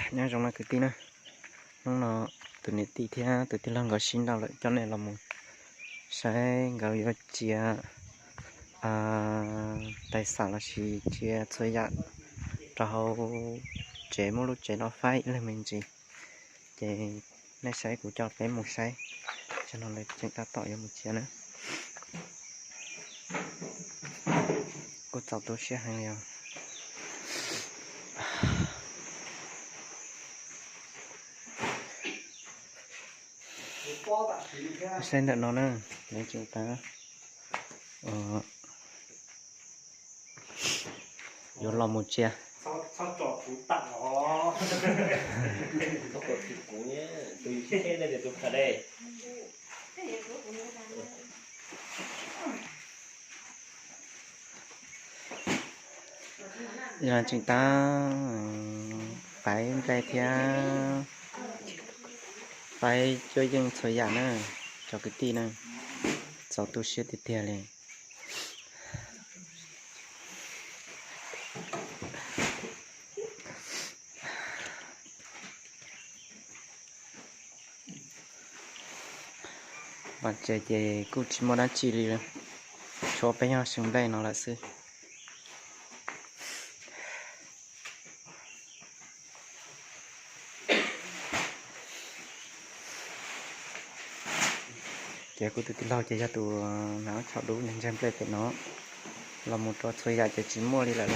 Nyob zoo na kwv tij na, hnub no tus niam tij thiab tus tij laug nkawd sib nrauj lawm coj nej los mus saib nkawd yuav tsia tais xam lossis tsia txhua yam rau hauv tsev, muab lub tsev no faib ib leeg me ntsis. Ces nej saib kuv coj peb mus saib, tsam no lawv tseem tab tom yuav mus tsia na. Kuj txaus tu siab heev li os. Saib ntawm no na, lawv tseem tab yuav los mus tsia. Yog tseem tab faib nplej thiab faib cuab yeej txhua yam na, cov kwv tij na, txaus tu siab tiag tiag li. Vaj tse ces kuj tsis muaj dab tsi li, tshuav peb yog seev nplej no lawm xwb. Ces kuv tus tij laug ces yog tus hnav tsho dub ntsaig nplej pem no, los mus rau txhua yam ces tsis muaj li lawm.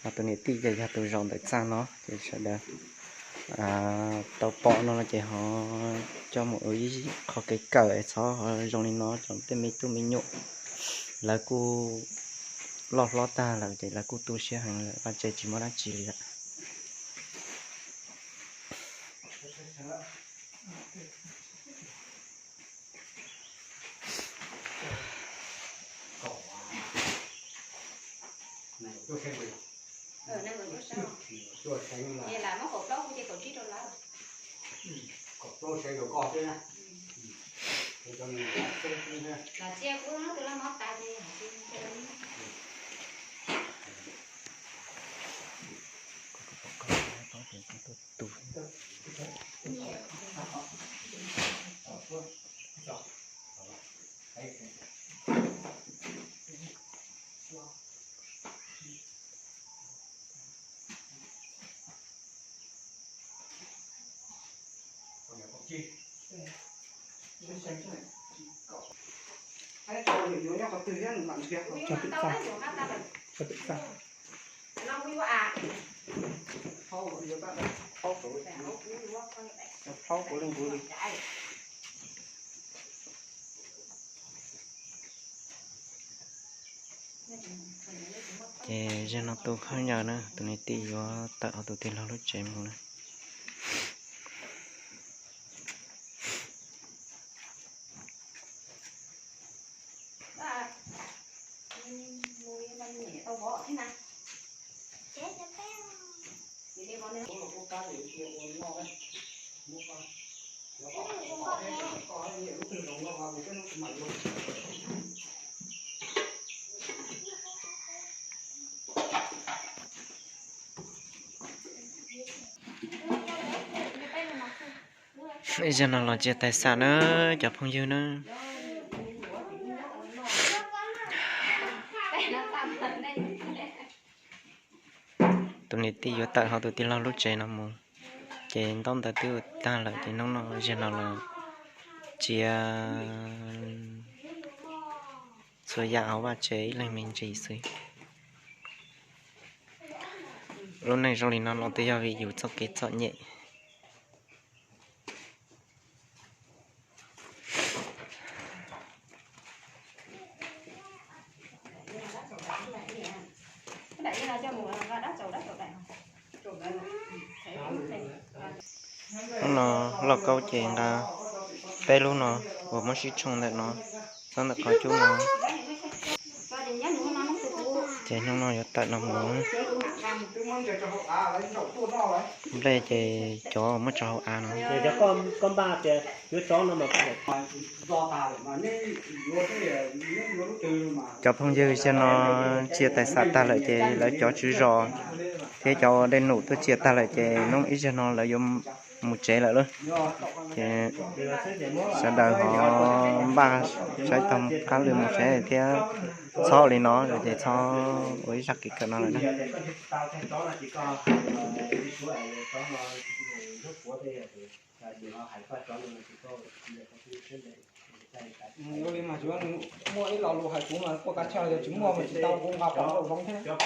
Ho tus niam tij ces yog tus zaum ntawm txaj no ces sawv daws tau pom no no ces ho coj mus ua ib qho kev kawm es txhob ho zoo li no rau tej me tub me nyuam. Lawv kuj loj hlob tag lawm ces lawv kuj tu siab heev lawm, vaj tse tsis muaj dab tsi li lawm. Ces zaum no tu khaub ncaws na, tus niam tij yuav tawm hauv tus tij laug lub tsev mus na. Ib zaug no los tsia tais xam na, cov phooj ywg na. Tus niam tij yuav tawm hauv tus tij laug lub tsev no mus, ces ntaub ntawv twb ua tag lawm ces hnub no zaum no los tsia txhua yam hauv vaj tse ib leeg me ntsis xwb. Lub neej zoo li no los twb yog vim yus txoj kev txom nyem. Hnub no lauj kaub ces nqa peb lub no uas muab sib tshooj ntawm no, txog ntawm qhov cub no. Ces hnub no yuav tawm no mus. Nplej ces cov muab tso hauv av no. Cov phooj ywg zaum no tsia tais xam tag lawm ces lawv cov tswv zos thiab cov dej num tuaj tsia tag lawm ces hnub ib zaug no lawv yuav mus tsev lawm lauj. Ces sawv daws ho npaj saib taug qab lwm mus tsev thiab. Txhob ua li no ces txhob ua ib zaj kev kawm no lawm na. Ua li mas tsuav nws muaj ib lo lus hais kuv mas quaj kav tsij, yog tsis muaj mas tsis tau, kuv nqa pom rau zoov thiab.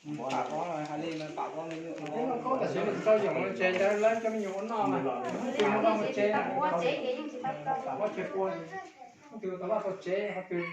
Pom ko hais li pom ko, tab sis tsis tau yoom tsev ntawd lawv cov me nyuam ua noj mas, tus ua noj ua tsev, pom ko tsis pua, tus tau vaj tau tsev ho twg.